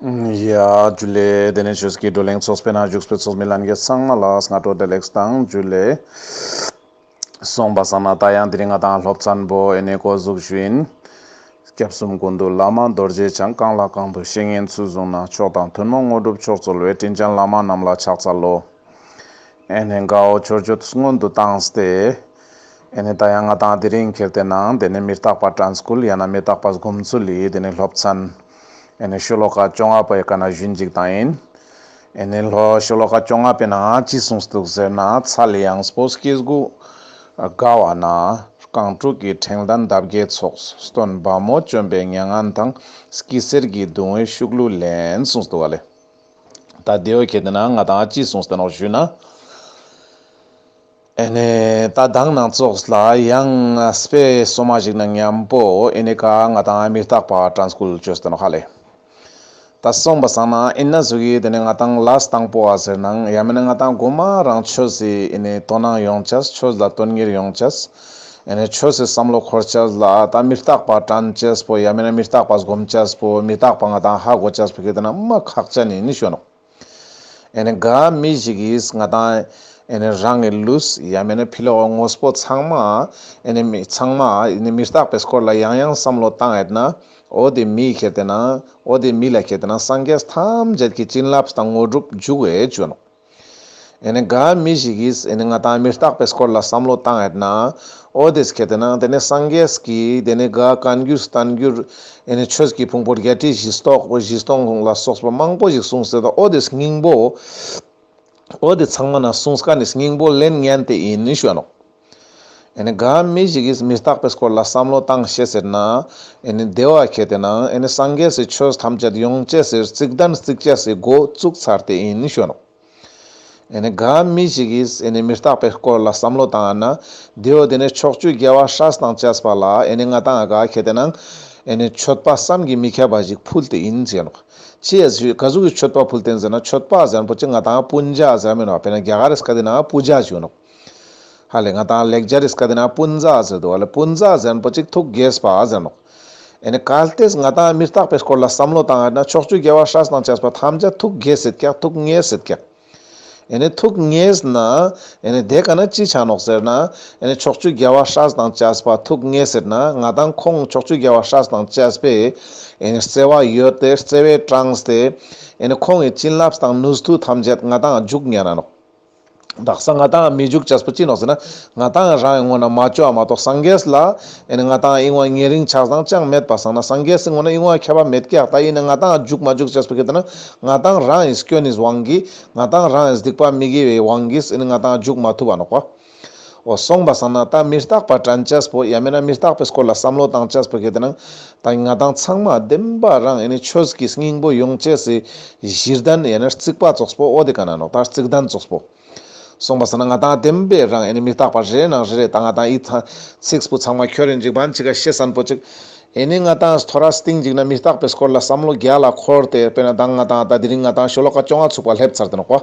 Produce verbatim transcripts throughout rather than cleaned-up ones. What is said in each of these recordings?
ཡ་ཇུ་ལེ། དེ་ནས་ཆོས་ཀྱི་བགྲོ་གླེང་ཚོགས་པའི་ནང་བཞུགས་པའི་ཚོགས་མི་ལྷན་རྒྱས་ཚང་མ་ལ་སྔ་དྲོ་བདེ་ལེགས་དང་ཇུ་ལེ། སོང་པ་སང་ན་ད་ཡང་དེ་རིང་ང་དང་སློབ་ཚན་པོ་ཨེ་ནེ་འགོ་འཛུགས་ཞུ་ཡིན། སྐྱབས་གསུམ་ཀུན་འདུས་བླ་མ་རྡོ་རྗེ་འཆང་། གང་ལ་གང་འདུལ་བཤེས་གཉེན་ཚུལ་བཟུང་ནས། མཆོག་དང་ཐུན་མོང་དངོས་གྲུབ་མཆོག་སྩོལ་བའི། དྲིན་ཅན་བླ་མ་རྣམས་ལ་ཕྱག་འཚལ་ལོ། ཨེ་ནེ་དགའ་བོ་ཆོས་སྤྱོད་སྔོན་དུ་བཏང་སྟེ། ཨེ་ནེ་ད་ཡང་ང་དང་དེ་རིང་ཁྱེར་ཏེ་ནང་དེ་ནེ་མི་རྟག་པ་དྲན་སྐུལ་ཡང་ན་མི་རྟག་པ་སྒོམ་ཚུལ་ལི་དེ་ནེ་སློབ་ཚན། ཨེ་ནེ་ཤོ་ལོ་ཀ་བཅོ་ལྔ་པའི་ཀ་ནེ་ཞུན་ཅིག་དང་ཡིན། ཨེ་ནེ་ལྷོ་ཤོ་ལོ་ཀ་བཅོ་ལྔ་པའི་ནང་ཅི་གསུངས་འདུག་ཟེར་ན། ཚལ་ཡངས་པོ་སྐྱེ་དགུ་དགའ་བ་ན། རྐང་དྲུག་གི་ཕྲེང་ལྡན་འདབ་བརྒྱའི་ཚོགས། སྟོན་པ་མོ་བཅོམ་པའི་མྱ་ངན་དང་། སྐྱི་སེར་གྱི་གདུང་བས་ཤུགས་ལུས་ལེན། གསུངས་འདུག་ག་ལེ། ད་དེའོ་ཁྱེར་ཏེ་ནང་ང་དང་ཅི་གསུངས་ཏེ་ནོག་ཞུ་ན། ཨེ་ནེ་ད་མདང་ནང་ཙོགས་ལ་ཡང་དཔེ་སོ་མ་ཞིག་ནང་མཉམ་པོ་ཨེ་ནེ་ཀ་ང་དང་མི་རྟག་པ་དྲན་སྐུལ་བཅོས་ཏེ་ནོག་ཧ་ལེ། ད་སོང་པ་སང་ན་ཨེ་ནེ་ཟུག་གི་དེ་ནེ་ང་དང་ལས་དང་པོ་བ་ཟེར་ནང་ཡང་མེན་ན་ང་དང་གོ་མ་རང་ཆོས་སི་ཨེ་ནེ་དོ་སྣང་ཡོང་ཅེས། ཆོས་ལ་དོན་གཉེར་ཡོང་ཅེས། ཨེ་ནེ་ཆོས་སི་བསམ་བློ་འཁོར་ཅེས་ལ་ད་མི་རྟག་པ་དྲན་ཅེས་པོ་ཡང་མེན་ན་མི་རྟག་པ་སྒོམ་ཅེས་པོ་མི་རྟག་པ་ང་དང་ཧ་གོ་ཅེས་པོ་ཁྱེར་ཏེ་ནང་མ་ཁག་ཅན་ཡིན་ནི་ཞུ་ནོག། ཨེ་ནེ་ག་མི་ཞིག་གིས་ང་དང་ཨེ་ནེ་རང་གི་ལུས་ཡང་མེན་ན་ཕི་ལོག་དངོས་པོ་ཚང་མ་ཨེ་ནེ་མི་ཚང་མ་ཨེ་ནེ་མི་རྟག་པའི་སྐོར་ལ་ཡང་ཡང་བསམ་བློ་བཏང་ཡོད་ན། འོ་དེ་མི་ཁྱེར་ཏེ་ནང་འོ་དེ་མི་ལ་ཁྱེར་ཏེ་ནང་སངས་རྒྱས་ཐམས་ཅད་ཀྱི་བྱིན་རླབས་དང་དངོས་གྲུབ་འཇུག་གེ་ཞུ་ནོག། ཨེ་ནེ་ག་མི་ཞིག་གིས་ཨེ་ནེ་ང་དང་མི་རྟག་པའི་སྐོར་ལ་བསམ་བློ་བཏང་ཡོད་ན། འོ་དེས་ཁྱེར་ཏེ་ནང་དེ་ནེ་སངས་རྒྱས་ཀྱི་དེ་ནེ་ག་བཀའ་འགྱུར་བསྟན་འགྱུར་ཨེ་ནེ་ཆོས་ཀྱི་ཕུང་པོ་བརྒྱད་ཁྲི་བཞི་སྟོང་བཞི་སྟོང་ལ་སོགས་པ་མང་པོ་ཞིག་གསུངས་ཏེ་ད་འོ་དེ་སྙིང་པོ། འོ་དེ་ཚང་མ་ནང་གསུངས་ཀ་ནེ་སྙིང་པོ་ལེན་ཉན་ཏེ་ཡིན་ནི་ཞུ་ནོག། ཨེ་ནེ་ག་མི་ཞིག་གིས་མི་རྟག་པའི་སྐོར་ལ་བསམ་བློ་བཏང་ཤེས་ཟེར་ན། ཨེ་ནེ་དེ་བོ་ཁྱེར་ཏེ་ནང་ཨེ་ནེ་སངས་རྒྱས་སི་ཆོས་ཐམས་ཅད་ཡོང་ཅེས་སི་རྩིག་གདན་རྩིག་ཅེས་སི་འགོ་བཙུགས་ཚར་ཏེ་ཡིན་ནི་ཞུ་ནོག། ཨེ་ནེ་ག་མི་ཞིག་གིས་ཨེ་ནེ་མི་རྟག་པའི་སྐོར་ལ་བསམ་བློ་བཏང་ན། དེ་བོ་དེ་ནེ་ཕྱོགས་བཅུའི་རྒྱལ་བ་སྲས་དང་བཅས་པ་ལ་ཨེ་ནེ་ང་དང་ག་ཁྱེར་ཏེ་ནང་ཨེ་ནེ་མཆོད་པ་བསམ་གྱིས་མི་ཁྱབ་པ་ཞིག་ཕུལ་ཏེ་ཡིན་ཟེར་ནོག། ཅི་ཡ་ཟེར་ག་ཟུག་གི་མཆོད་པ་ཕུལ་ཏེ་ཡིན་ཟེར་ན། མཆོད་པ་ཟེར་ན་པོ་ཅིག་ང་དང་པུ་ཇ་ཟེར་མེན་ན། དཔེར་ན་རྒྱ་གར་རི་སྐད་དེ་ནང་པུ་ཇ་ཞུ་ནོག། ཧ་ལེ་ང་དང་ལེགས་སྦྱར་རི་སྐད་དེ་ནང་པུན་ཛ་ཟེར་འདུག་ཧ་ལེ། པུན་ཛ་ཟེར་ན་པོ་ཅིག་ཐུགས་དགྱེས་པ་ཟེར་ནོག། ཨེ་ནེ་གལ་ཏེ་ང་དང་མི་རྟག་པའི་སྐོར་ལ་བསམ་བློ་བཏང་ཡོད་ན། ཕྱོགས་བཅུའི་རྒྱལ་བ་སྲས་དང་བཅས་པ་ཐམས་ཅད་ཐུགས་དགྱེས་སེད་ཀྱག། ཐུགས་མཉེས་སེད་ཀྱག། ཨེ་ནེ་ཐུགས་མཉེས་ན་ཨེ་ནེ་དེ་ཀ་ནེ་ཅི་ཆ་ནོག་ཟེར་ན། ཨེ་ནེ་ཕྱོགས་བཅུའི་རྒྱལ་བ་སྲས་དང་བཅས་པ་ཐུགས་མཉེས་སེད་ན་ང་དང་ཁོང་ཕྱོགས་བཅུའི་རྒྱལ་བ་སྲས་དང་བཅས་པའི་ཨེ་ནེ་བརྩེ་བ་ཡོད་དེ་བརྩེ་བས་དྲངས་ཏེ་ཨེ་ནེ་ཁོང་གི་བྱིན་རླབས་དང་ནུས་མཐུ་ཐམས་ཅད་ང་དང་འཇུག་ཉན་ན་ནོག། དག་ས་ང་དང་མི་འཇུག་ཅེས་པོ་ཅི་ནོག་ཟེར་ན། ང་དང་རང་གི་ངོས་ནེ་མ་ཅོ་བ་མ་གཏོགས་སངས་རྒྱས་ལ་ཨེ་ནེ་ང་དང་ཨིན་བ་ཉེ་རིང་ཆགས་སྡང་ཅང་མེད་པ་སང་ན་སངས་རྒྱས་སི་ངོས་ནེ་ཨིན་བ་ཁྱད་པར་མེད་ཀྱག། ད་ཨིན་ན་ང་དང་འཇུག་མ་འཇུག་ཅེས་པོ་ཁྱེར་ཏེ་ནང་ང་དང་རང་གི་སྐྱོན་ནི་དབང་གིས་ང་དང་རང་གི་སྡིག་པ་མི་དགེ་བའི་དབང་གིས་ཨེ་ནེ་ང་དང་འཇུག་མ་ཐུབ་པ་ནོག་པ། འོ་སོང་པ་སང་ན་ད་མི་རྟག་པ་དྲན་ཅེས་པོ་ཡང་མེན་ན་མི་རྟག་པའི་སྐོར་ལ་བསམ་བློ་བཏང་ཅེས་པོ་ཁྱེར་ཏེ་ནང་ད་ང་དང་ཚང་མ་བདེན་པ་རང་ཨེ་ནེ་ཆོས་ཀྱི་སྙིང་པོ་ཡོང་ཅེས་སི་གཞི་རྟེན་ཡང་ན་རྩིག་པ་ཙོགས་པོ་འོ་དེ་ཀ་ནེ་ནོག། ད་རྩིག་གདན་ཙོགས་པོ། སོང་པ་སང་ན་ང་དང་བདེན་པའི་རང་ཨེ་ནེ་མི་རྟག་པ་རེ་ནང་རེ་རེ་ད་ང་དང་ཨི་ཚ་ཚིགས་པོ་ཚང་མ་ཁྱོད་རེ་འཇིག་པ་ཅིག་ག་ཤེས་སན་པོ་ཅིག། ཨེ་ནེ་ང་དང་ཐོ་རས་སྟིང་ཅིག་ནེ་མི་རྟག་པའི་སྐོར་ལ་བསམ་བློ་རྒྱ་ལ་འཁོར་ཏེ་དཔེར་ན་ད་ང་དང་ད་དེ་རིང་ང་དང་ཤོ་ལོ་ཀ་བཅོ་ལྔ་ཚུགས་པ་སླེབས་ཚར་ཏེ་ནོག་པ།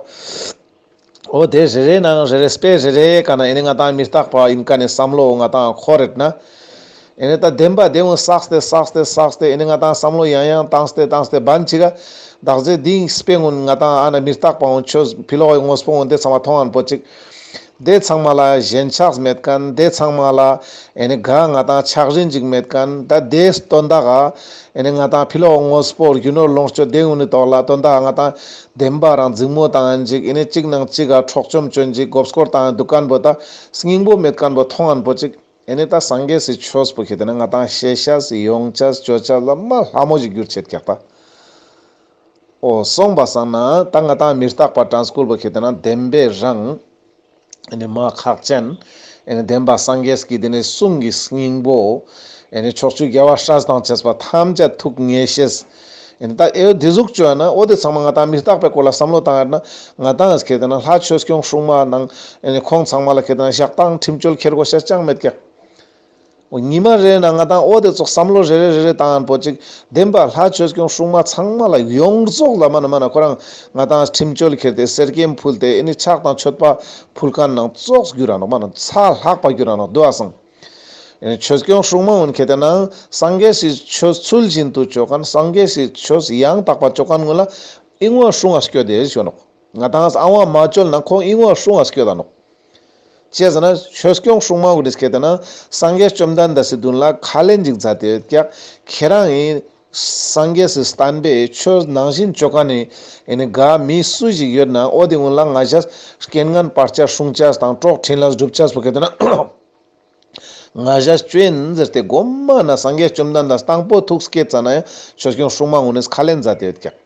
འོ་དེ་རེ་རེ་ནང་རེ་རེ་དཔེ་རེ་རེ་ཀ་ནེ་ཨེ་ནེ་ང་དང་མི་རྟག་པ་ཨིན་ཀ་ནེ་བསམ་བློ་ང་དང་འཁོར་རེད་ན། ཨེ་ནེ་ད་བདེན་པ་དེ་འོ་བསགས་ཏེ་བསགས་ཏེ་བསགས་ཏེ་ཨེ་ནེ་ང་དང་བསམ་བློ་ཡང་ཡང་བཏང་སྟེ་བཏང་སྟེ་བན་ཅིག་ག་དག་ས་དེ་དཔེ་ངོ་ང་དང་ཨ་ན་མི་རྟག་པ་འོ་ཆོས་ཕི་ལོག་གི་དངོས་པོ་འོ་དེ་ཚང་མ་མཐོང་ཨན་པོ་ཅིག། དེ་ཚང་མ་ལ་ཞེན་ཆགས་མེད་ཁན། དེ་ཚང་མ་ལ་ཨེ་ནེ་ག་ང་དང་ཆགས་རིན་ཅིག་མེད་ཁན། ད་དེ་དོན་དག་ག་ཨེ་ནེ་ང་དང་ཕི་ལོག་དངོས་པོ་རྒྱུ་ནོར་ལོངས་སྤྱོད་དེ་འུ་ནི་ཐོག་ལ་དོན་དག་ག་ང་དང་བདེན་པ་རང་འཛིང་མོ་བཏང་ཨན་ཅིག། ཨེ་ནེ་གཅིག་ནང་གཅིག་ག་འཕྲོག་བཅོམ་བཅོན་ཅིག། མགོ་སྐོར་བཏང་ཨན་འདུག་ཁན་པོ་ད་སྙིང་པོ་མེད་ཁན་པོ་མཐོང་ཨན་པོ་ཅིག། ཨེ་ནེ་ད་སངས་རྒྱས་སི་ཆོས་པོ་ཁྱེར་ཏེ་ནང་ང་དང་ཤེས་ཤེས་ཡོང་ཅེས་ཅོ་ཅེས་ལ་མ་ལྷ་མོ་ཞིག་གྱུར་ཆེད་ཀྱག་ད། འོ་སོང་པ་སང་ན་ད་ང་དང་མི་རྟག་པ་དྲན་སྐུལ་པོ་ཁྱེར་ཏེ་ནང་བདེན་པའི་རང་ཨེ་ནེ་མ་ཁག་ཅན། ཨེ་ནེ་བདེན་པ་སངས་རྒྱས་ཀྱི་དེ་ནེ་གསུང་གི་སྙིང་པོ། ཨེ་ནེ་ཕྱོགས་བཅུའི་རྒྱལ་བ་སྲས་དང་བཅས་པ་ཐམས་ཅད་ཐུགས་མཉེས་ཤེས། ཨེ་ནེ་ད་ཨེ་དེ་ཟུག་ཅོ་ཡ་ན་འོ་དེ་ཚང་མ་ང་དང་མི་རྟག་པའི་སྐོར་ལ་བསམ་བློ་བཏང་ཡ་ན་ང་དང་ཁྱེར་ཏེ་ནང་ལྷ་ཆོས་སྐྱོང་སྲུང་མ་ནང་ཨེ་ནེ་ཁོང་ཚང་མ་ལ་ཁྱེར་ཏེ་ནང་ཞག་དང་ཁྲིམས་གཅོད་ཁྱེར་དགོས་ཤེས་ཅང་མེད་ཀྱག། འོ་ཉི་མ་རེ་ནང་ང་དང་འོ་དེ་ཙོགས་བསམ་བློ་རེ་རེ་རེ་རེ་བཏང་ཨན་པོ་ཅིག། བདེན་པ་ལྷ་ཆོས་སྐྱོང་སྲུང་མ་ཚང་མ་ལ་ཡོངས་རྫོགས་ལ་མ་ན་མ་ན་ཁོ་རང་ང་དང་ཁྲིམས་གཅོད་ཁྱེར་ཏེ་གསེར་སྐྱེམས་ཕུལ་ཏེ་ཨེ་ནེ་ཕྱག་དང་མཆོད་པ་ཕུལ་ཁན་ནང་ཙོགས་གྱུར་ར་ནོག། མ་ན་ཚ་ལྷག་པ་གྱུར་ར་ནོག་དུ་བ་སང་། ཆོས་སྐྱོང་སྲུང་མ་གུན་ཁེ་ཏེ་ན་སངས་རྒྱས་སི་ཆོས་ཚུལ་བཞིན་དུ་ཅོ་ཁན་སངས་རྒྱས་སི་ཆོས་ཡང་དག་པ་ཅོ་ཁན་གུན་ལ་ཨིན་བ་སྲུང་ང་སྐྱོད་དེ་ཞུ་ནོག། ང་ཏང་ཨ་བ་མ་ཅོལ་ན་ཁོང་ཨིན་བ་སྲུང་ང་སྐྱོད་ད་ནོག། ཅི་ཟེར་ན་ཆོས་སྐྱོང་སྲུང་མ་གུན་ནི་ཁེ་ཏེ་ན་སངས་རྒྱས་བཅོམ་ལྡན་འདས་སི་དུན་ལ་ཁས་ལེན་ཅིག་མཛད་དེ་ཡོད་ཀྱག། ཁྱེ་རང་ངི་སངས་རྒྱས་སི་བསྟན་པའི་ཆོས་ནང་བཞིན་ཅོ་ཁན་ནི་ཨེ་ནི་ག་མི་སུ་ཞིག་ཡོད་ན་འོ་དེ་གུན་ལ་ང་ཞ་རྐྱེན་ངན་བར་ཆད་སྲུང་ཅེས་དང་གྲོགས་འཕྲིན་ལས་སྒྲུབ་ཅེས་པོ་ཁེ་ཏེ་ན་ང་ཞ་ཅོ་ཨིན་ཟེར་ཏེ་གོ་མ་ན་སངས་རྒྱས་བཅོམ་ལྡན་འདས་དང་པོ་ཐུགས་བསྐྱེད་ཙ་ན་ཡང་ཆོས་སྐྱོང་སྲུང་མ་གུན་ནི་ཁས་ལེན་མཛད་དེ་ཡོད་ཀྱག།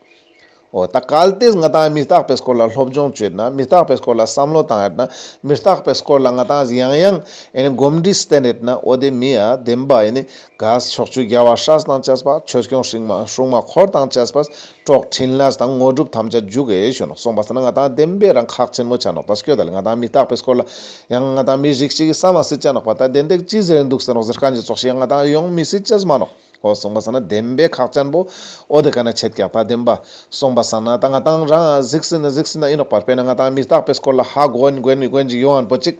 འོ་ད་གལ་ཏེ་ང་ཏང་མི་རྟག་པའི་སྐོར་ལ་སློབ་སྦྱོང་ཅོ་ཡོད་ན་མི་རྟག་པའི་སྐོར་ལ་བསམ་བློ་བཏང་ཡོད་ན་མི་རྟག་པའི་སྐོར་ལ་ང་ཏང་ཡང་ཡང་ཨེ་ནི་གོམས་འདྲིས་བསྟེན་ཡོད་ན་འོ་དེ་མི་ཡ་བདེན་པ་ཨེ་ནི་ག་ཕྱོགས་བཅུའི་རྒྱལ་བ་སྲས་དང་བཅས་པ་ཆོས་སྐྱོང་སྲུང་མ་སྲུང་མ་འཁོར་དང་བཅས་པ་གྲོགས་འཕྲིན་ལས་དང་དངོས་གྲུབ་ཐམས་ཅད་འཇུག་གེ་ཞུ་ནོག། སོང་པ་སང་ན་ང་ཏང་བདེན་པའི་རང་ཁག་ཆེན་མོ་ཆ་ནོག། ད་སྐྱོད་ད་ལེ་ང་ཏང་མི་རྟག་པའི་སྐོར་ལ་ཡང་ང་ཏང་མི་རིགས་ཅིག་གི་བསམ་མ་སྲིད་ཆ་ནོག་པ། ད་བདེན་པའི་ཅི་ཟེར་འདུག་ཟེར་ནོག་ཟེར་ཁན་ཅིག་ཙོགས་ཤིག་ཡང་ང་ཏང་ཡོང་མི་སྲིད་ཅེས་མ་ནོག། འོ་སོང་པ་སང་ན་བདེན་པའི་ཁག་ཅན་པོ་འོ་དེ་ཀ་ན་ཆད་ཀྱག། ད་བདེན་པ་སོང་པ་སང་ན་ད་ང་ཏང་རང་གཟིགས་སྲིད་ན་གཟིགས་སྲིད་ན་ཨིན་ནོག་པ། དཔེར་ན་ང་ཏང་མི་རྟག་པའི་སྐོར་ལ་ཧ་གོ་ཨིན་གོ་ཨིན་གོ་ཨིན་ཅིག་ཡོང་ཨན་པོ་ཅིག།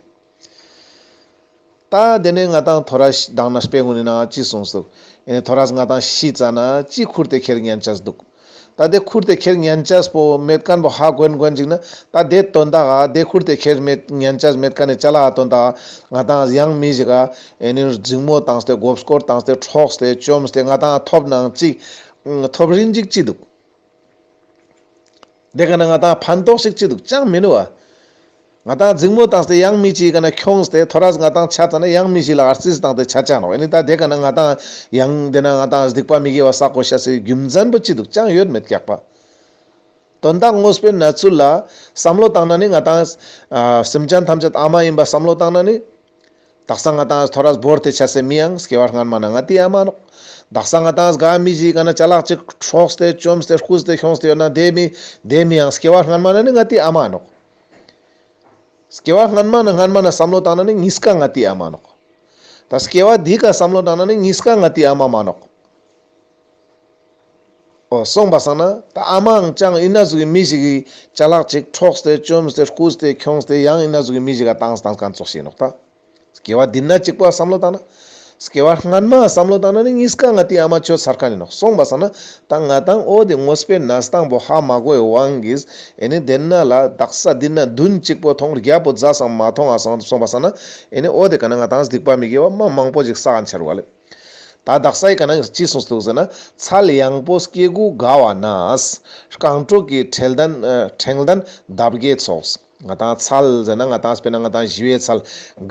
ད་དེ་ནས་ང་ཏང་ཐོ་རས་དང་ན་དཔེ་གུན་ནི་ནང་ཅི་གསུངས་སུག། ཨེ་ནི་ཐོ་རས་ང་ཏང་ཤི་ཙ་ན་ཅི་ཁུར་ཏེ་ཁྱེར་ཉན་ཅེས་འདུག། ད་དེ་ཁུར་ཏེ་ཁྱེར་ཉན་ཅེས་པོ་མེད་ཁན་པོ་ཧ་གོ་ཨིན་གོ་ཨིན་ཅིག་ན་ད་དེ་དོན་དག་ག་དེ་ཁུར་ཏེ་ཁྱེར་མེད་ཉན་ཅེས་མེད་ཁན་ནི་ཅ་ལག་ག་དོན་དག་ག་ང་ཏང་ཡང་མི་ཞིག་ག་ཨེ་ནི་འཛིང་མོ་བཏང་སྟེ་མགོ་སྐོར་བཏང་སྟེ་འཕྲོགས་ཏེ་བཅོམས་ཏེ་ང་ཏང་ཐོབ་ནའང་ཅི་ཐོབ་རིན་ཅིག་ཅི་འདུག། དེ་ཀ་ན་ང་ཏང་ཕན་ཐོགས་ཤིག་ཅི་འདུག་ཅང་མི་ནུག་བ། ང་ཏང་འཛིང་མོ་བཏང་སྟེ་ཡང་མི་ཅིག་ག་ན་ཁྱོངས་ཏེ་ཐོ་རས་ང་ཏང་ཆ་ཙ་ན་ཡང་མི་ཞིག་ལ་ཨར་ཙིས་བཏང་སྟེ་ཆ་ཆ་ནོག། ཨེ་ནི་ད་དེ་ཀ་ན་ང་ཏང་ཡང་དེ་ན་ང་ཏང་སྡིག་པ་མི་དགེ་བ་བསགས་དགོས་ཤེས་སི་རྒྱུ་མཚན་པོ་ཅི་འདུག་ཅང་ཡོད་མེད་ཀྱག་པ། དོན་དག་དངོས་པོའི་གནས་ཚུལ་ལ་བསམ་བློ་བཏང་ན་ནི་ང་ཏང་ཨ་སེམས་ཅན་ཐམས་ཅད་ཨ་མ་ཨིན་པ་བསམ་བློ་བཏང་ན་ནི། དག་ས་ང་ཏང་ཐོ་རས་བོར་ཏེ་ཆ་སའི་མི་ཡང་སྐྱེ་བ་སྔན་མ་ན་ང་ཏི་ཨ་མ་ནོག། དག་ས་ང་ཏང་ག་མི་ཞིག་ག་ན་ཅ་ལག་ཅིག་འཕྲོགས་ཏེ་བཅོམས་ཏེ་རྐུས་ཏེ་ཁྱོངས་ཏེ་ཡོད་ན་དེ་མི་དེ་མི་ཡང་སྐྱེ་བ་སྔན་མ་ན་ནི་ང་ཏི་ཨ་མ་ནོག། སྐྱེ་བ་སྔན་མ་ན་སྔན་མ་ན་བསམ་བློ་བཏང་ན་ནི་གཉིས་ཀ་ང་ཏི་ཨ་མ་ནོག། ད་སྐྱེ་བ་འདི་ཀ་བསམ་བློ་བཏང་ན་ནི་གཉིས་ཀ་ང་ཏི་ཨ་མ་མ་ནོག། འོ་སོང་པ་སང་ན་ད་ཨ་མའང་ཅང་ཨིན་ན་ཟུག་གི་མི་ཞིག་གི་ཅ་ལག་ཅིག་འཕྲོགས་ཏེ་བཅོམས་ཏེ་རྐུས་ཏེ་ཁྱོངས་ཏེ་ཡང་ཨིན་ན་ཟུག་གི་མི་ཞིག་ག་བཏང་བཏང་ཁན་ཙོགས་ཤིག་ནོག་ད། སྐྱེ་བ་འདི་ན་གཅིག་པོ་བསམ་བློ་བཏང་ན། སྐྱེ་བ་སྔན་མ་བསམ་བློ་བཏང་ན་ནི་གཉིས་ཀ་ང་ཏི་ཨ་མ་ཆོད་ཚར་ཁན་ཨིན་ནོག། སོང་པ་སང་ན་ད་ང་ཏང་འོ་དེ་དངོས་པོའི་གནས་སྟངས་པོ་ཧ་མ་གོ་བའི་དབང་གིས་ཨེ་ནི་དེ་ན་ལ་དག་ས་འདི་ན་དུན་གཅིག་པོ་ཐོང་རྒྱ་པོ་རྫ་སང་མ་ཐོང་ང་སོང་པ་སང་ན་ཨེ་ནི་འོ་དེ་ཀ་ན་ང་ཏང་སྡིག་པ་མི་དགེ་བ་མ་མང་པོ་ཞིག་བསགས་ཁན་ཆ་རུག་ལེ། ད་དག་ས་ཡི་ཀ་ན་ཅི་གསུངས་འདུག་ཟེར་ན། ཚལ་ཡངས་པོ་སྐྱེ་དགུ་དགའ་བ་ན། རྐང་དྲུག་གི་ཕྲེང་ལྡན་ཨ་ཕྲེང་ལྡན་འདབ་བརྒྱའི་ཚོགས། ང་ཏང་ཚལ་ཟེར་ན་ང་ཏང་དཔེར་ན་ང་ཏང་ཞི་བའི་ཚལ་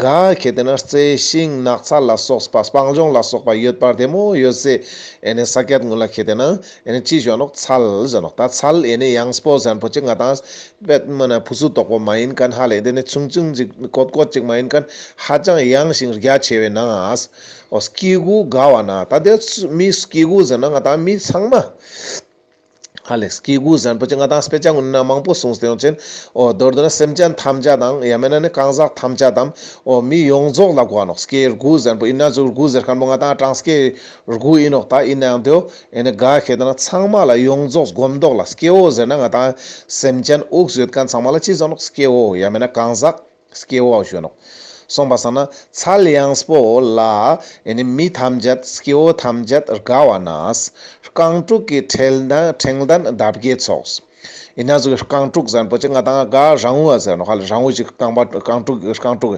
ག་ཁེ་ཏེ་ན་རྩེ་ཤིང་ནགས་ཚལ་ལ་སོགས་པ་སྤང་ལྗོངས་ལ་སོགས་པ་ཡོད་པ་བདེ་མོ་ཡོད་སའི་ཨེ་ནི་ས་ཀྱད་གུན་ལ་ཁེ་ཏེ་ན་ཨེ་ནི་ཅི་ཞུ་ནོག་ཚལ་ཟེར་ནོག། ད་ཚལ་ཨེ་ནི་ཡངས་པོ་ཟེར་ཁན་པོ་ཅིག་ང་ཏང་དཔེ་མ་ན་ཕུ་སུ་དོག་པོ་མ་ཡིན་ཁན་ཧ་ལས་དེ་ནི་ཆུང་ཆུང་ཅིག་ཀོད་ཀོད་ཅིག་མ་ཡིན་ཁན་ཧ་ཅང་ཡངས་ཤིང་རྒྱ་ཆེ་བའི་ནང་ང་། འོ་སྐྱེ་དགུ་དགའ་བ་ན། ད་དེ་མི་སྐྱེ་དགུ་ཟེར་ན་ང་ཏང་མི་ཚང་མ་ཧ་ལས་སྐྱེ་དགུ་ཟེར་ཁན་པོ་ཅིག་ང་ཏང་དཔེ་ཆ་གུན་ན་མང་པོ་གསུངས་ཏེ་ཡོང་ཅན། འོ་མདོར་བསྡུ་ན་སེམས་ཅན་ཐམས་ཅད་དང་ཡང་མེད་ན་ནི་གང་ཟག་ཐམས་ཅད་དམ། འོ་མི་ཡོངས་རྫོགས་ལ་གོ་ནོག། སྐྱེ་དགུ་ཟེར་ཁན་པོ་ཨིན་ན་ཟུག་དགུ་ཟེར་ཁན་པོ་ང་ཏང་གྲངས་ཀའི་དགུ་ཨིན་ནོག། ད་ཨིན་ནའང་དེའོ་ཨེ་ནི་ག་ཁེ་ཏེ་ན་ཚང་མ་ལ་ཡོངས་རྫོགས་སྒོམ་ཐོག་ལ་སྐྱེ་བོ་ཟེར་ན་ང་ཏང་སེམས་ཅན་དབུགས་ཡོད་ཁན་ཚང་མ་ལ་ཅི་ཟེར་ནོག། སྐྱེ་བོ་ཡང་མེད་ན་གང་ཟག་སྐྱེ་བོ་ཞུ་ནོག། སོང་པ་སང་ན་ཚལ་ཡངས་པོ་ལ་ཨེ་ནི་མི་ཐམས་ཅད་སྐྱེ་བོ་ཐམས་ཅད་དགའ་བ་ན། རྐང་དྲུག་གི་ཕྲེང་ལྡན་ཕྲེང་ལྡན་འདབ་བརྒྱའི་ཚོགས། ཨིན་ན་ཟུག་རྐང་དྲུག་ཟེར་ཁན་པོ་ཅིག་ང་ཏང་ག་རང་བོ་ཟེར་ནོག་ཧ་ལས་རང་བོ་ཞིག་རྐང་པ་རྐང་དྲུག་རྐང་དྲུག་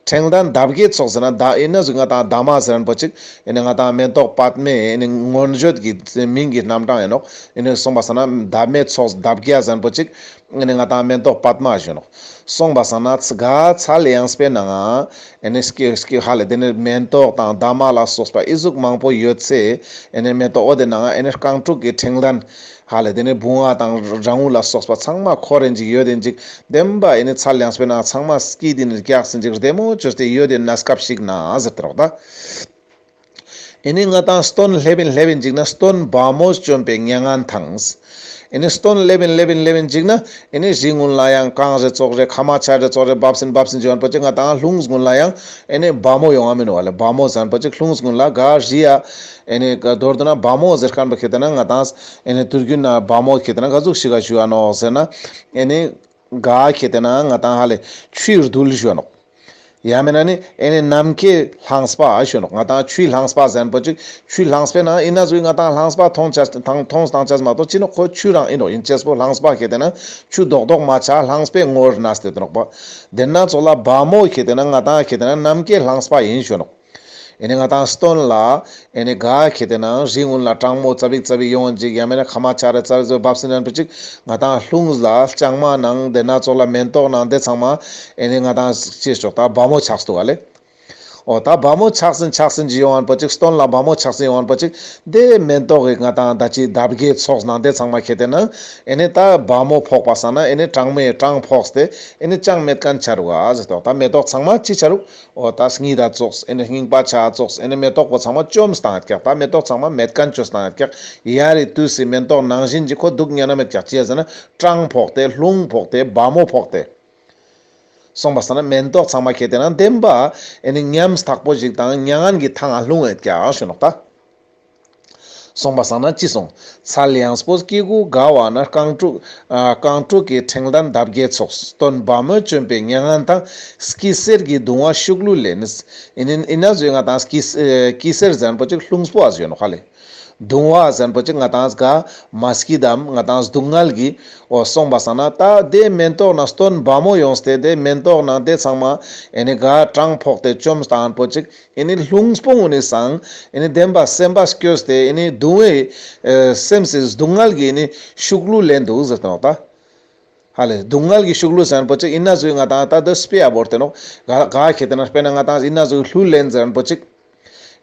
ཕྲེང་ལྡན་འདབ་བརྒྱའི་ཚོགས་ཟེར་ན་ད་ཨིན་ན་ཟུག་ང་ཏང་འདབ་མ་ཟེར་ཁན་པོ་ཅིག་ཨེ་ནི་ང་ཏང་མེ་ཏོག་པདྨའི་ཨེ་ནི་མངོན་བརྗོད་ཀྱི་མིང་གི་རྣམ་གྲངས་ཨིན་ནོག། ཨེ་ནི་སོང་པ་སང་ན་འདབ་མའི་ཚོགས་འདབ་བརྒྱ་ཟེར་ཁན་པོ་ཅིག་ཨེ་ནི་ང་ཏང་མེ་ཏོག་པདྨ་ཞུ་ནོག། སོང་པ་སང་ན་ག་ཚལ་ཡངས་པའི་ནང་ང་ཨེ་ནི་སྐྱེ་སྐྱེ་ཧ་ལས་དེ་ནི་མེ་ཏོག་དང་འདབ་མ་ལ་སོགས་པ་ཨི་ཟུག་མང་པོ་ཡོད་ཚེ་ཨེ་ནི་མེ་ཏོག་འོ་དེ་ནང་ང་ཨེ་ནི་རྐང་དྲུག་གི་ཕྲེང་ལྡན་ཧ་ལས་དེ་ནི་བུང་བ་དང་རང་བོ་ལ་སོགས་པ་ཚང་མ་འཁོར་རིན་ཅིག་ཡོད་རིན་ཅིག་བདེན་པ་ཨེ་ནི་ཚལ་ཡངས་པའི་ནང་ཚང་མ་སྐྱིད་དེ་ནི་རྒྱགས་སིན་ཅིག་བདེ་མོ་བཅོས་ཏེ་ཡོད་དེ་གནས་སྐབས་ཤིག་ན་ཟེར་ཏེ་རོགས་ད། ཨེ་ནི་ང་ཏང་སྟོན་སླེབ་ཨིན་སླེབ་ཨིན་ཅིག་ན་སྟོན་བ་མོ་བཅོམ་པའི་མྱ་ངན་དང་། ཨེ་ནི་སྟོན་སླེབ་ཨིན་སླེབ་ཨིན་སླེབ་ཨིན་ཅིག་ན་ཨེ་ནི་རི་གུན་ལ་ཡང་གངས་རེ་ཙོགས་རེ་ཁ་མ་ཆ་རེ་ཙོགས་རེ་བབས་སིན་བབས་སིན་ཅིག་ཡོང་པོ་ཅིག་ང་ཏང་ལུངས་གུན་ལ་ཡང་ཨེ་ནི་བ་མོ་ཡོང་ང་མིན་བ་ལེ། བ་མོ་ཟེར་ཁན་པོ་ཅིག་ལུངས་གུན་ལ་ག་རི་ཡ་ཨེ་ནི་མདོར་བསྡུ་ན་བ་མོ་ཟེར་ཁན་པོ་ཁེ་ཏེ་ན་ང་ཏང་ཨེ་ནི་དུས་རྒྱུན་ན་བ་མོ་ཁེ་ཏེ་ན་ག་ཟུག་ཞིག་ག་ཞུ་ཡ་ནོག་ཟེར་ན་ཨེ་ནི་ག་ཁེ་ཏེ་ན་ང་ཏང་ཧ་ལས་ཆུའི་རྡུལ་ཞུ་ཡ་ནོག། ཡང་མེད་ན་ནི་ཨེ་ནི་ནམ་མཁའི་ལྷངས་པ་ཞུ་ནོག། ང་ཏང་ཆུའི་ལྷངས་པ་ཟེར་ཁན་པོ་ཅིག། ཆུའི་ལྷངས་པའི་ནང་ཨིན་ན་ཟུག་ང་ཏང་ལྷངས་པ་མཐོང་ཆ་མཐོང་མཐོང་སྟངས་ཆ་མ་གཏོགས་ཅི་ནོག། ཁོ་ཆུ་རང་ཨིན་ནོག། ཨིན་ཅེས་པོ་ལྷངས་པ་ཁེ་ཏེ་ན་ཆུ་རྡོག་རྡོག་མ་ཆ་ལྷངས་པའི་ངོར་ན་སྟེ་ཏེ་ནོག་པ། དེ་ན་ཙོགས་ལ་བ་མོ་ཁེ་ཏེ་ན་ང་ཏང་ཁེ་ཏེ་ན་ནམ་མཁའི་ལྷངས་པ་ཨིན་ཞུ་ནོག། ཨེ་ནི་ང་ཏང་སྟོན་ལ་ཨེ་ནི་ག་ཁེ་ཏེ་ན་རི་གུན་ལ་གྲང་མོ་ཙ་པིག་ཙ་པིག་ཡོང་ཅིག་ཡང་མེད་ན་ཁ་མ་ཆ་རེ་ཙ་པིག་ཙ་པིག་བབས་སེ་ན་པོ་ཅིག། ང་ཏང་ལྷུང་ལ་ལྕང་མ་ནང་དེ་ན་ཙོགས་ལ་མེན་ཏོག་ནང་དེ་ཚང་མ་ཨེ་ནི་ང་ཏང་ཅི་ཞོག་ད་བ་མོ་ཆགས་འདུག་ག་ལེ། འོ་ད་བ་མོ་ཆགས་སིན་ཆགས་སིན་ཅིག་ཡོང་བ་པོ་ཅིག། སྟོན་ལ་བ་མོ་ཆགས་སིན་ཡོང་བ་པོ་ཅིག། དེ་མེན་ཏོག་གི་ང་ཏང་ད་ཅི་འདབ་བརྒྱའི་ཚོགས་ནང་དེ་ཚང་མ་ཁེ་ཏེ་ན་ཨེ་ནི་ད་བ་མོ་ཕོག་པ་སང་ན་ཨེ་ནི་གྲང་མོའི་གྲང་ཕོག་སྟེ་ཨེ་ནི་ཅང་མེད་ཁན་ཆ་རུག་ག་ཟེར་ཏོ། ད་མེ་ཏོག་ཚང་མ་ཅི་ཆ་རུག། འོ་ད་སྙིད་ད་ཙོགས་ཨེ་ནི་རྙིང་པ་ཆ་ཙོགས་ཨེ་ནི་མེ་ཏོག་པོ་ཚང་མ་བཅོམ་སྟང་ཡོད་ཀྱག། ད་མེ་ཏོག་ཚང་མ་མེད་ཁན་ཆོ་སྟང་ཡོད་ཀྱག། ཡ་རི་དུས་སི་མེན་ཏོག་ནང་བཞིན་གྱི་ཁོ་འདུག་ཉན་ན་མེད་ཀྱག། ཅི་ཡ་ཟེར་ན་གྲང་ཕོག་སྟེ་ལྷུང་ཕོག་སྟེ་བ་མོ་ཕོག་སྟེ། སོང་པ་སང་ན་མེན་ཏོག་ཚང་མ་ཁེ་ཏེ་ན་བདེན་པ་ཨེ་ནི་ཉམས་ཐག་པོ་ཞིག་དང་མྱ་ངན་གྱི་ཐང་ང་ལྷུང་ཡོད་ཀྱག་ཞུ་ནོག་ད། སོང་པ་སང་ན་ཅི་སོང་། ཚལ་ཡངས་པོ་སྐྱེ་དགུ་དགའ་བ་ན། རྐང་དྲུག་ཨ་རྐང་དྲུག་གི་ཕྲེང་ལྡན་འདབ་བརྒྱའི་ཚོགས། སྟོན་བ་མོས་བཅོམ་པའི་མྱ་ངན་དང་། སྐྱི་སེར་གྱི་གདུང་བ་ཤུགས་གླུ་ལེན། ཨེ་ནི་ཨིན་ན་ཟུག་ང་ཏང་སྐྱི་ཨེ་སྐྱི་སེར་ཟེར་ཁན་པོ་ཅིག་ལྷུངས་པོ་ཨ་ཟུག་ཡོད་ནོག་ཧ་ལེ། གདུང་བ་ཟེར་ཁན་པོ་ཅིག་ང་ཏང་ག་མ་སྐྱིད་དམ་ང་ཏང་སྡུག་བསྔལ་གྱི། འོ་སོང་པ་སང་ན་ད་དེ་མེན་ཏོག་ནང་སྟོན་བ་མོ་ཡོངས་ཏེ་དེ་མེན་ཏོག་ནང་དེ་ཚང་མ་ཨེ་ནི་ག་གྲང་ཕོག་སྟེ་བཅོམ་སྟང་ཁན་པོ་ཅིག། ཨེ་ནི་ལྷུངས་པོ་གུན་ནི་སང་ཨེ་ནི་བདེན་པ་སེམས་པ་སྐྱོ་སྟེ་ཨེ་ནི་གདུང་བའི་ཨེ་སེམས་སི་སྡུག་བསྔལ་གྱི་ཨེ་ནི་ཤུགས་གླུ་ལེན་འདུག་ཟེར་ཏེ་ནོག་ད། ཧ་ལེ་སྡུག་བསྔལ་གྱི་ཤུགས་གླུ་ཟེར་ཁན་པོ་ཅིག་ཨིན་ན་ཟུག་ང་ཏང་ད་དེ་དཔེ་ཡ་བོར་ཏེ་ནོག། ག་ག་ཁེ་ཏེ་ན་དཔེར་ན་ང་ཏང་ཨིན་ན་ཟུག་གླུ་ལེན་ཟེར་ཁན་པོ་ཅིག།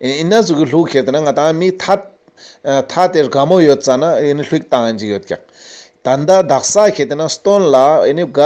ཨེ་ཨིན་ན་ཟུག་གི་གླུ་ཁེ་ཏེ་ན་ང་ཏང་མི་ཐ་ཨ་ཐ་དེ་དགའ་མོ་ཡོད་ཙ་ན་ཨེ་ནི་ལྷུག་བཏང་ཡིན་ཅིག་ཡོད་ཀྱག། ད་ད་དག་ས་ཁེ་ཏེ་ན་སྟོན་ལ་ཨེ་ནི་ག་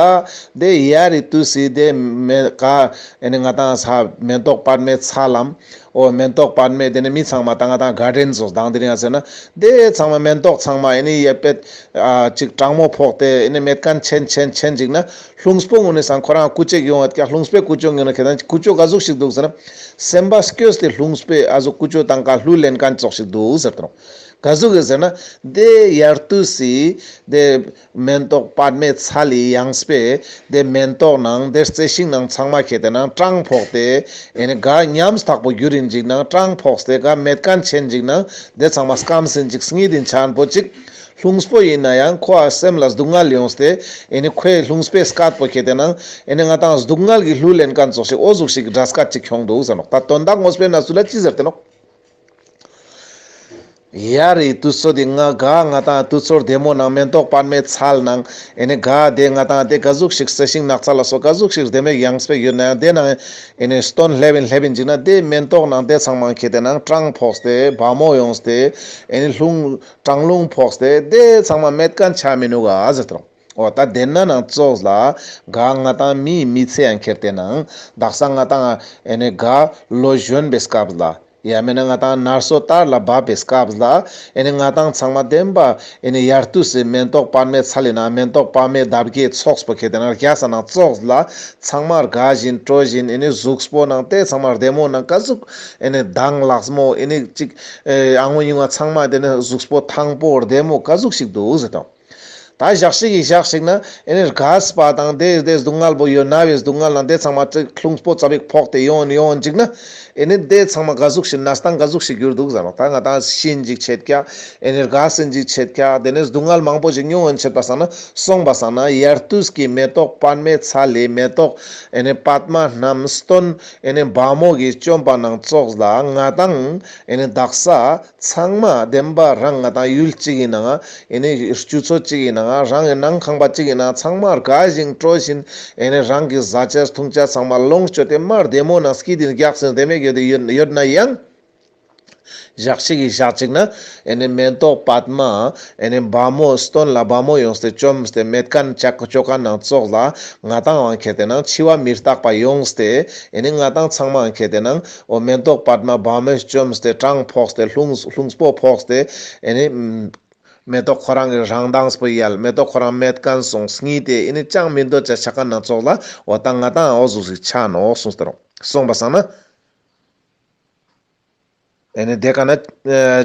དེ་ཡ་རི་དུས་སི་དེ་མེ་ག་ཨེ་ནི་ང་ཏང་ས་མེན་ཏོག་པདྨའི་ཚལ་ལམ། འོ་མེན་ཏོག་པདྨའི་དེ་ནི་མི་ཚང་མ་ད་ང་ཏང་གར་ཌེན་ཙོགས་དང་དེ་རིང་ཡ་ཟེར་ན་དེ་ཚང་མ་མེན་ཏོག་ཚང་མ་ཨེ་ནི་ཡེ་པེད་ཨ་ཅིག་གྲང་མོ་ཕོག་སྟེ་ཨེ་ནི་མེད་ཁན་ཆེན་ཆེན་ཆེན་ཅིག་ན་ལྷུངས་པོ་གུན་ནི་སང་ཁོ་རང་ཀུ་ཅོ་ཡོང་ཡོད་ཀྱག། ལྷུངས་པོའི་ཀུ་ཅོ་ཡོང་ན་ཁེ་ཏེ་ན་ཀུ་ཅོ་ག་ཟུག་ཞིག་འདུག་ཟེར་ན། སེམས་པ་སྐྱོ་སྟེ་ལྷུངས་པོའི་ཨ་ཟུག་ཀུ་ཅོ་དང་ཀ་གླུ་ལེན་ཁན་ཙོགས་ཤིག་འདུག་ཟེར་ཏེ་ནོག། ག་ཟུག་གི་ཟེར་ན་དེ་ཡར་དུས་སི་དེ་མེན་ཏོག་པདྨའི་ཚལ་ལི་ཡངས་པའི་དེ་མེན་ཏོག་ནང་དེ་རྩི་ཤིང་ནང་ཚང་མ་ཁེ་ཏེ་ན་གྲང་ཕོག་སྟེ་ཨེ་ནི་ག་ཉམས་ཐག་པོ་གྱུར་ཡིན་ཅིག་ན་གྲང་ཕོག་སྟེ་ག་མེད་ཁན་ཆེན་ཅིག་ན་དེ་ཚང་མ་སྐམ་སིན་ཅིག་སྙིད་དེ་ཆ་ཁན་པོ་ཅིག། ལྷུངས་པོ་ཡིན་ན་ཡང་ཁོ་ཨ་སེམས་ལ་སྡུག་བསྔལ་ཡོངས་ཏེ་ཨེ་ནི་ཁོའི་ལྷུངས་པོའི་སྐད་པོ་ཁེ་ཏེ་ན་ཨེ་ནི་ང་ཏང་སྡུག་བསྔལ་གྱི་གླུ་ལེན་ཁན་ཙོགས་ཤིག་འོ་ཟུག་ཞིག་སྒྲ་སྐད་ཅིག་ཁྱོང་འདུག་ཟེར་ནོག། ད་དོན་དག་ངོས་པོའི་ནང་སུ་ལ་ཅི་ཟེར་ཏེ་ནོག། ཡ་རི་དུས་ཚོད་དེ་ང་ག་ང་ཏང་དུས་ཚོད་བདེ་མོ་ནང་མེན་ཏོག་པདྨའི་ཚལ་ནང་ཨེ་ནི་ག་དེ་ང་ཏང་དེ་ག་ཟུག་ཞིག་རྩི་ཤིང་ནགས་ཚལ་ལ་སོགས་ག་ཟུག་ཞིག་བདེ་མོ་ཡངས་པོ་ཡོད་ན་ཡང་དེ་ནང་ཨེ་ནི་སྟོན་སླེབ་ཡིན་སླེབ་ཡིན་ཅིག་ན་དེ་མེན་ཏོག་ནང་དེ་ཚང་མ་ཁེ་ཏེ་ན་གྲང་ཕོག་སྟེ་བ་མོ་ཡོངས་ཏེ་ཨེ་ནི་ལྷུང་གྲང་རླུང་ཕོག་སྟེ་དེ་ཚང་མ་མེད་ཁན་ཆ་མི་ནུག་ག་ཟེར་ཏེ་ནོག། འོ་ད་དེ་ན་ནང་ཙོགས་ལ་ག་ང་ཏང་མིའི་མི་ཚེ་ཡང་ཁེ་ཏེ་ན་དག་ས་ང་ཏང་ཨེ་ནི་ག་ལོ་གཞོན་པའི་སྐབས་ལ་ཡང་མེད་ན་ང་ཏང་ནར་སོ་དར་ལ་བབས་པའི་སྐབས་ལ་ཨེ་ནི་ང་ཏང་ཚང་མ་བདེན་པ་ཨེ་ནི་ཡར་དུས་སི་མེན་ཏོག་པདྨའི་ཚལ་ལི་ནང་མེན་ཏོག་པདྨའི་འདབ་བརྒྱའི་ཚོགས་པོ་ཁེ་ཏེ་ན་རྒྱས་ས་ནང་ཙོགས་ལ་ཚང་མ་དགའ་བཞིན་སྤྲོ་བཞིན་ཨེ་ནི་གཟུགས་པོ་ནང་དེ་ཚང་མ་བདེ་མོ་ནང་ག་ཟུག་ཨེ་ནི་དྭངས་ལགས་མོ་ཨེ་ནི་ཅིག་ཨེ་ཨ་ངོ་ཡིན་བ་ཚང་མ་དེ་ནི་གཟུགས་པོ་ཐང་པོ་བདེ་མོ་ག་ཟུག་ཞིག་འདུག་ཟེར་ཏེ་ནོག། ད་ཞག་ཞིག་གི་ཞག་ཞིག་ན་ཨེ་ནི་རྒས་པ་དང་དེ་དེ་སྡུག་བསྔལ་པོ་ཡོད་ན་བའི་སྡུག་བསྔལ་ནང་དེ་ཚང་མ་ལྷུངས་པོ་ཙ་པིག་ཕོག་སྟེ་ཡོང་ཡོང་ཅིག་ན་ཨེ་ནི་དེ་ཚང་མ་ག་ཟུག་ཞིག་ན་སྟངས་ག་ཟུག་ཞིག་གྱུར་འདུག་ཟེར་ནོག། ད་ང་ཏང་ཤི་ཡིན་ཅིག་ཆད་ཀྱག། ཨེ་ནི་རྒས་ཡིན་ཅིག་ཆད་ཀྱག། དེ་ནས་སྡུག་བསྔལ་མང་པོ་ཞིག་མྱོང་ཡིན་ཆད་པ་སང་ན་སོང་པ་སང་ན་ཡར་དུས་ཀྱི་མེ་ཏོག་པདྨའི་ཚལ་ལི་མེ་ཏོག་ཨེ་ནི་པདྨ་རྣམས་སྟོན་ཨེ་ནི་བ་མོ་གིས་བཅོམ་པ་ནང་ཙོགས་ལ་ང་ཏང་ཨེ་ནི་དག་ས་ཚང་མ་བདེན་པ་རང་ང་ཏང་ཡུལ་གཅིག་གི་ནང་ཨེ་ནི་སྤྱི་ཚོགས་གཅིག་གི་ནང་རང་གི་ནང་ཁང་པ་གཅིག་གི་ནང་ཚང་མ་དགའ་བཞིན་སྤྲོ་བཞིན་ཨེ་ནི་རང་གི་བཟའ་ཆས་འཐུང་ཆས་ཚང་མ་ལོངས་སྤྱོད་དེ་མ་བདེ་མོ་ནང་སྐྱིད་དེ་རྒྱགས་སེ་བདེ་མོ་ཡོད་ཡོད་ན་ཡང་ཞག་ཞིག་གི་ཞག་ཅིག་ན་ཨེ་ནི་མེ་ཏོག་པདྨ་ཨེ་ནི་བ་མོ་སྟོན་ལ་བ་མོ་ཡོངས་ཏེ་བཅོམ་སྟེ་མེད་ཁན་ཅག་ཅོ་ཁན་ནང་ཙོགས་ལ་ང་ཏང་ཡང་ཁེ་ཏེ་ན་འཆི་བ་མི་རྟག་པ་ཡོངས་ཏེ་ཨེ་ནི་ང་ཏང་ཚང་མ་ཡང་ཁེ་ཏེ་ན་འོ་མེ་ཏོག་པདྨ་བ་མོས་བཅོམ་སྟེ་གྲང་ཕོག་སྟེ་ལྷུང་ལྷུངས་པོ་ཕོག་སྟེ་ཨེ་ནི་མེ་ཏོག་ཁོ་རང་གི་རང་མདངས་པོ་ཡལ། མེ་ཏོག་ཁོ་རང་མེད་ཁན་སོང་། སྙིལ་ཏེ་ཨེ་ནི་ཅང་མི་འདོད་ཅེས་ཆ་ཁན་ནང་ཙོགས་ལ་འོ་ད་ང་ཏང་འོ་ཟུག་ཞིག་ཆ་ནོག་གསུངས་ཏེ་རོ། སོང་པ་སང་ན། ཨེ་ནི་དེ་ཀ་ན་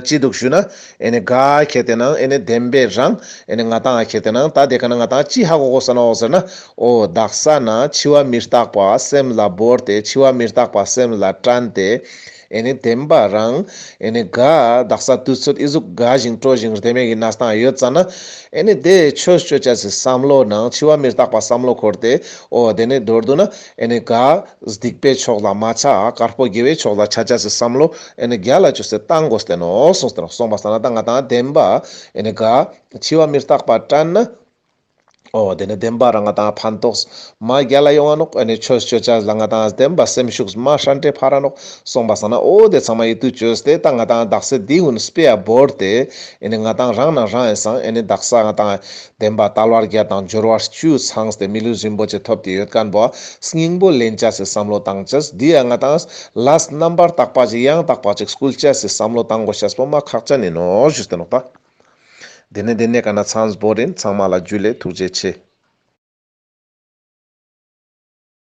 ཅི་འདུག་ཞུ་ན། ཨེ་ནི་ག་ཁེ་ཏེ་ན་ཨེ་ནི་བདེན་པའི་རང་ཨེ་ནི་ང་ཏང་ཁེ་ཏེ་ན་ད་དེ་ཀ་ན་ང་ཏང་ཅི་ཧ་གོ་གོས་ས་ནོག་ཟེར་ན། འོ་དག་ས་ན་འཆི་བ་མི་རྟག་པ་སེམས་ལ་བོར་ཏེ་འཆི་བ་མི་རྟག་པ་སེམས་ལ་དྲན་ཏེ། ཨེ་ནི་བདེན་པ་རང་ཨེ་ནི་ག་དག་ས་དུས་ཚོད་ཨི་ཟུག་དགའ་ཞིང་སྤྲོ་ཞིང་བདེ་མོ་གི་གནས་སྟངས་ཡོད་ཙ་ན། ཨེ་ནི་དེ་ཆོས་ཅོ་ཅེས་སི་བསམ་བློ་ནང་འཆི་བ་མི་རྟག་པ་བསམ་བློ་འཁོར་ཏེ། འོ་དེ་ནི་མདོར་བསྡུ་ན་ཨེ་ནི་ག་སྡིག་པའི་ཕྱོགས་ལ་མ་ཆ་དཀར་པོ་དགེ་བའི་ཕྱོགས་ལ་ཆ་ཅེས་སི་བསམ་བློ་ཨེ་ནི་རྒྱལ་ལ་ཅོས་ཏེ་བཏང་དགོས་ཏེ་ནོག་གསུངས་ཏེ་ནོག། སོང་པ་སང་ན་ད་ང་ཏང་བདེན་པ་ཨེ་ནི་ག་འཆི་བ་མི་རྟག་པ་དྲན་ན། འོ་དེ་ནི་བདེན་པ་རང་ང་ཏང་ཕན་ཐོགས་མ་རྒྱལ་ལ་ཡོང་ང་ནོག། ཨེ་ནི་ཆོས་ཅོ་ཅེས་ལ་ང་ཏང་བདེན་པ་སེམས་ཤུགས་མ་ཧྲན་ཏེ་འཕར་ར་ནོག། སོང་པ་སང་ན་འོ་དེ་ཚང་མ་ཡིད་དུ་ཅོས་ཏེ་ད་ང་ཏང་དག་ས་འདི་གུན་དཔེ་ཡ་བོར་ཏེ་ཨེ་ནི་ང་ཏང་རང་ན་རང་ཡིན་སང་ཨེ་ནི་དག་ས་ང་ཏང་བདེན་པ་དལ་བ་བརྒྱད་དང་འབྱོར་བ་བཅུ་ཚང་སྟེ་མི་ལུས་རིན་པོ་ཆེ་ཐོབ་སྟེ་ཡོད་མཁན་པོ་སྙིང་པོ་ལེན་ཅེས་སི་བསམ་བློ་བཏང་ཅེས། འདི་ཡ་ང་ཏང་ལས་རྣམ་པར་དག་པ་ཅིག་ཡང་དག་པ་ཅིག་སྐུལ་ཅེས་སི་བསམ་བློ་བཏང་དགོས་ཤེས་པོ་མ་ཁག་ཅན་ཡིན་ནོག་ཞུས་ཏེ་ནོག་ད། དེ་ནས་དེ་ནས་ཀ་ན་ཚང་བོ་རིན་ཚང་མ་ལ་ཇུ་ལེ། ཐུགས་རྗེ་ཆེ།